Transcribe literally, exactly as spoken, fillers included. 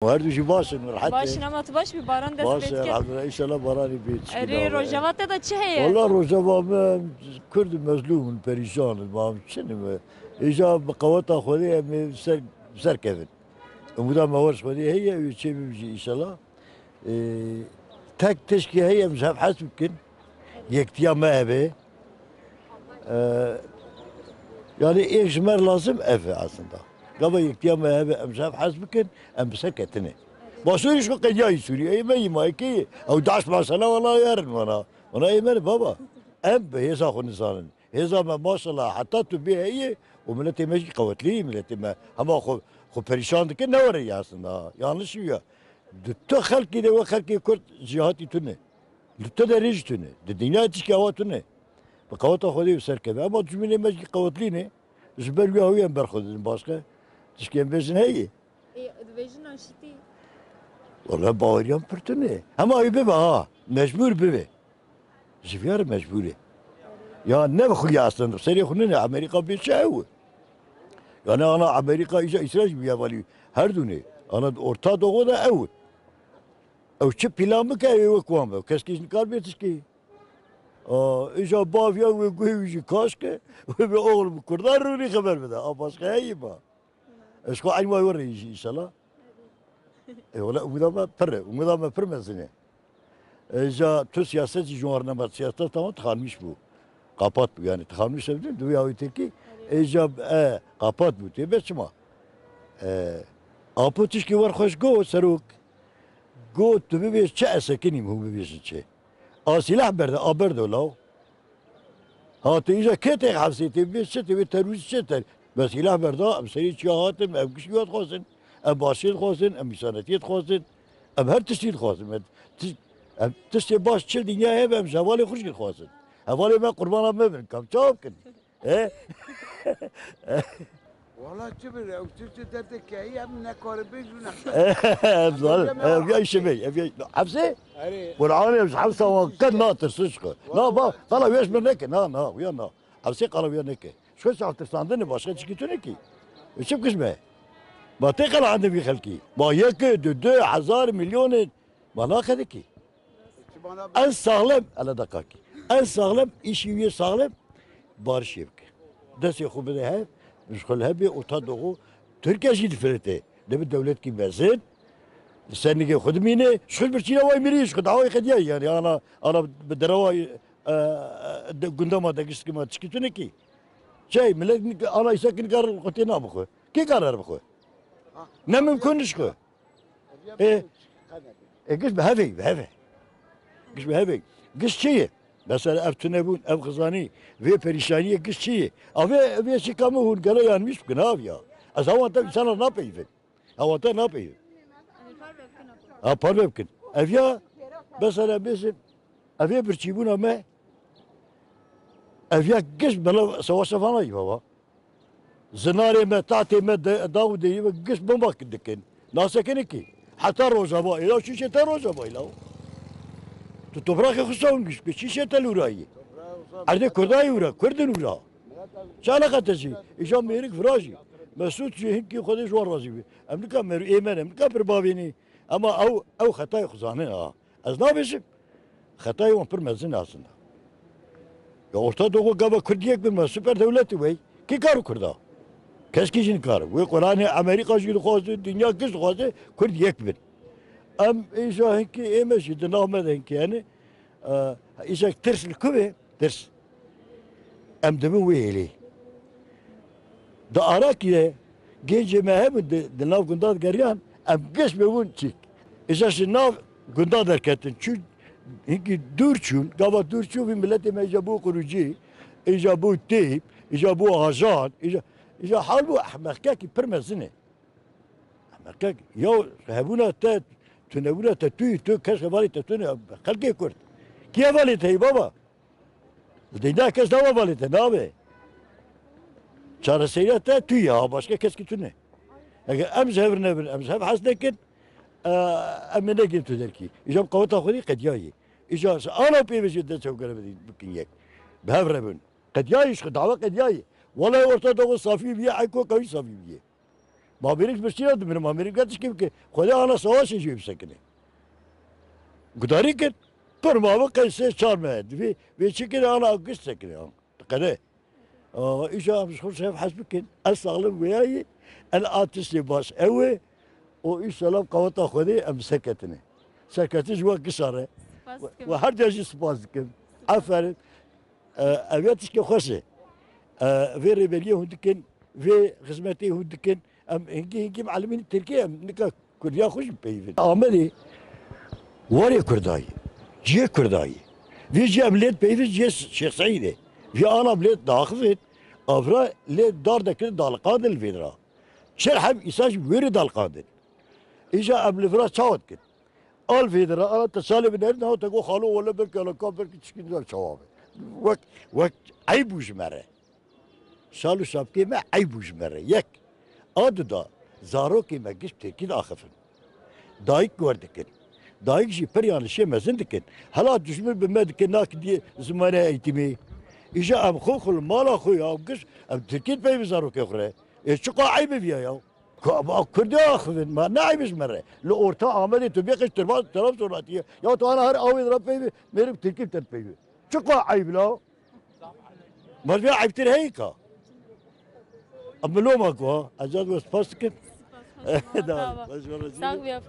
Her du jî baş in, rehet Baş in. Ama tu baş bî, baran dest Baş pê e, dike. Elhamdülillah. Înşallah baranî pê çikî Erê, nave. Rojava te de çi heye? Wala Rojava me Kurd mezlûm in, perîşan in, ma çi ne me? Îja bi qeweta Xwedê em ê ser, ser kevin. Umuda me wer ji Xwedê heye, wê çê bibijî înşallah. Ee, tek tişkî heye, em ji hev hez bikin. Yektiya me hebe. Ee, yani êk ji me re lazim ev e aslında. Gava yektiya me hebe, em ji hev hez bikin, em bi ser ketine. Başûrî ji xwe qediyayî Sûrî, ê me yî mayekê ye. Ew daş mesela wala yerin wana. Wana ê me ne baba. Em bi hêza xwe nizanin. Hêza me maşallah heta tu bê heye û miletê me jî qewetlî, miletê me hema xwe, xwe perîşan dike, ne were ye aslında. Yanlış ya. Di tu xelkî de we xelkê Kurd jîhatî tune. Li tu derê jî tune. Di dinyayê tişkî awa tune. Bi qeweta Xwedê bi ser keve. Ema cumînê me jî qewetlî ne. Ji ber wî hawî em ber xwe didin başqe. Tişkê em bêjin heye. Ê, dibêjin naşîtî. Wala baweriyan pir tune. Hema wî bibe ha. Mecbûr bibe. Ji vîya re mecbûr e. Ya ne bi xwe ya aslında. Serê xwe nine. Amerîka bê çi ew e. Yani ana Amerîka îca Îsraîl jî bi hevalî her du ne. Ana Orta Doğu da ew. Ew çi plan bike, ew ê wek wan be. Keskî ji nikar bê tişkî. Aa, îja bav ya wê guhê wî jî kaş ke, wê bê oxil bi Kurdan rûnî xeber bide. A başqa heyî ma. Ez xwe eyn wayê we re jî înşallah. E, wala umuda me pir e. Umuda me pir mezin e. Îja tu siyaset jî ji wan re nema, siyaset tamam tıkanmış bû. Kapat bû yani. Tıkanmış sevdim. Duya wî tekî. Îja, e, kapat bû. Tê be çima? E, Apo tişkî wer xweş got serok. Got, tu bibêj çi, ez sekinîm, hûn bibêjin çi. A sîlah berde, a berdo law. Ha, tu îja kê tê hepsê, tê bibêj çi, tê bê terorîst çi, ter-, me sîlah berda, em serê çiya hatin, em giştî dixwazin, em başiyê dixwazin, em însanetiyê dixwazin, em her tiştî dixwazin. Em tiş-, em tiştê baş çi dinya hebe, em ji hevalê xwe jî dixwazin. Hevalê me qurbana me bin, kam çawa bikin? E? Wala çi bir, ew çi çi derdek heye, em nekaribin jû ne. Em zalim. Ev ya işe bey, ev ya hepsi? Erê. Kur'anê ji hepsa wan qet natirsin ji xwe. Na ba, qala wê ji min neke, na, na, wîya na. Hepsê qala wîya neke. Ji xwe çav tirsandin e, başqa çikî tune kî. E, çi bikij me? Ma tê qala endê vî xelkî. Ma yek, du, du, hezar, milyonê. Ma naqede kî. En saxlem, ele dakakî. En saxlem, îşî wî saxlem, barişê bike. Destê xwe bide hev, ji xwe li hev bê, Orta Doğu, Tirkiye jî difirite. Debe dewletkî mezin, li ser nigê xwe dimîne, ji xwe birçîna way mirî, ji xwe dawayê qediyayî, yani, ana, ana bi derewa, e, e, de, gundama de gişt kima tişkî tune kî. Çey, millet nik-, ana îsa ki nikar xwe tê nabixwe. Kê kar her bixwe? Ne mimkun ji xwe. Ê, ê, giş bi hevê, bi hevê. Giş bi hevê. Giş çi ye? Mesela ev tunebûn, ev xizanî, vê perîşaniyê giş çi ye? A vê, vê çi kamû hûn gere yanlış bikin, ha, ya. Ez awan te însana napeyivin. Awan te napeyivin. Ha, parve bikin. Ev ya, mesela bêjin, ev ê birçîbûna me, ev ya giş bela savaşa vana yî baba. Zinarê me, tahtê me, de-, daw û deriyê me giş bomba dikin. Nasekine kî. Heta Rojava, êla şîşê te Rojava êla. Tu topraxê xwe sawin giş, giş şîşê te lûrayî. Erdê Kurdayê ûra, Kurdin ûra. Çi eleqa te jî? Îja mêrik virajî. Mesûd jî hinkî Xwedê ji wan razî bî. Em nika merû ê me ne, em nika pir bavênî. Ema ew, ew xetayê xwe zanin ha. Ez nabêjim. Xetayê wan pir mezin e aslında. Ya Orta Doğu gava Kurd yek bin me, süper dewletî wey. Kî kar Kurda? Keskî jî nikare. Wê Quranê Amerîka jî dixwaze, dinya giş dixwaze, Kurd yek bin. Em îja hinkî ê me jî di nav me de hinkî yani. E, îja tirs li ku be? Tirs. Em dibin wê êlê. Di Arakî de gencê me hebin di, di nav gunda digeriyan, em geş bibûn çîk. Îja ji nav gunda derketin. Çûn, hinkî dûr çûn, gava dûr çû vî miletê me îja bû qurûcî, îja bû tîp, îja bû ajan, îja, îja hal bû ehmeqkekî pir mezin e. Ehmeqkek, ya hebûna te, tunebûna te tu yî, tu kes hevalê te tune, xelkê Kurd. Kî hevalê te yî baba? Li dîna kes nava hevalê te, nabe. Çareseriya te tu ya, başka keskî tune. Eger em ji hev nebin, em ji hev hez nekin, e, em ê negin tu derkî. Îja bi qeweta Xwedî qediyayî. Îja ji ana pê ve jî dest hev gere bidin, bikin yek. Bi hev re bin. Qediyayî ji xwe, dawa qediyayî. Wele Orta Doğu safî bîye, Eko kewî safî bîye. Ma bêrik bi çira dimirim, ma bêrik tişkî bike. Xwedê ana savaşê jî bisekine. Gudarî kir. Pir ma bi qey sê çar me. Vê, vê çi kir ana giş sekine. Qede. Aa, îja em ji xwe şef hes bikin. Ez saxlim weyayî. El a tiştê baş ew e. O îşelam qaweta Xwedê em seketine. Serketî ji we gişa re. Spas dikim. We her diya jî spas dikim. Aferin. E, ev ya tişkê xweş e. E, vê rêberiyê hûn dikin, vê xizmetê hûn dikin. Em hingî hingî bi elimîn tirkî em nika kurdiya xwe jî peyvin. Amedê warê kurdayî, cihê kurdayî. Vê jî em lê peyvin cihê Şêx Seîdê. Vê ana em lê daxivin, avra lê dar dekirin daliqandin li vê dira. Çil heb îsa jî wêrê daliqandin. Îja em li vira çawa dikin? Al vê dira, ana te salê binerin, ha te go xalo wele belkî alaka belkî tişkî nizam çawa be. Wek, wek eyb bû ji me re. Şal û şapkê me eyb bû ji me re. Yek. A du da, zarokê me giş tirkî diaxifin. Dayik wer dikin. Dayik jî pir yanlişê mezin dikin. Hela dijmin bi me dikin, nakidiyê zimanê eğitimê. Îja em xwe xwe li mala xwe ya giş, em tirkî pey bi zarokê xwe re. Ê çiqa eyb viya ya. Ku, ba, Kurdê axivin, ma ne eyb ji me re. Li orta Amedê tu bêqij Tirvan, Trabzonatî ye. Ya tu ana her awê re pey bi, mêrik tirkî te pey bi. Çiqa eyb la? Mezbê eyb tir heyî ka. Em bi loma ku, ha, ez ez we spas dikim. Spas, hoş bulduk, merhaba. Sağ ol. Sağ ol, ya.